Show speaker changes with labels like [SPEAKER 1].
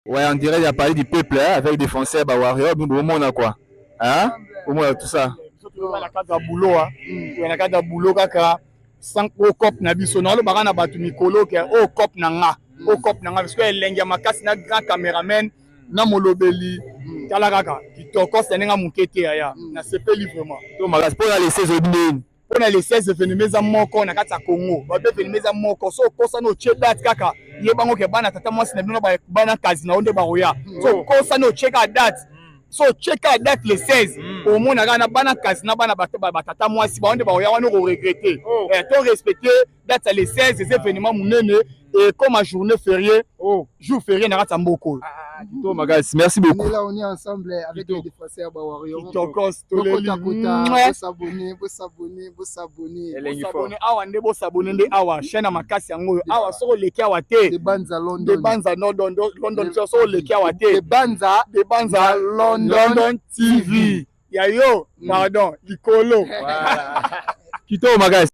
[SPEAKER 1] Ouais, en direct ya Palais du Peuple, hein, avec défenseur ba Warrior, bino bomona quoi. Hein? Bomona tout ça.
[SPEAKER 2] Toza na kati ya boulot, toza na kati ya boulot kaka sans okop na biso. Nalobaka na bato mikolo ke okop na nga, okop na nga, parce que elengi ya makasi na grand cameraman na molobeli. Tala kaka kitoko na ndenge moke te yaya, nasepeli vraiment.
[SPEAKER 1] To makasi mpo na le 16 oyebi ndeni.
[SPEAKER 2] Mpo na le 16, événement eza moko na kati ya Congo. Babe, événement eza moko. So okosani, otie date kaka, yebango ke bana tata mwasi na bino, bana kazi na yo nde bakoya. So okosani, otie kaka date, so otie kaka date le 16, omona kaka na bana kazi na bana batata mwasi bao nde bakoya wana, okoregretter. To respecte date ya le 16, eza événement monene, ekoma journée férié, jour férié na kati ya mboka oyo.
[SPEAKER 1] Kitoko makasi, merci beaucoup.
[SPEAKER 3] On est là, on est ensemble avec les défenseurs ba Warrior.
[SPEAKER 2] Kitokos, toleli.
[SPEAKER 3] Bosabonner, bosabonner, bosabonner.
[SPEAKER 2] Bosabonner awa nde, bosabonner nde awa, chaîne ya makasi yango oyo awa. Soki oleki awa te.
[SPEAKER 3] De Banza London.
[SPEAKER 2] De Banza London, London. Soki oleki awa te.
[SPEAKER 3] De Banza.
[SPEAKER 2] De Banza
[SPEAKER 3] London.
[SPEAKER 2] London TV ya yo, pardon, likolo.
[SPEAKER 1] Kitoko makasi.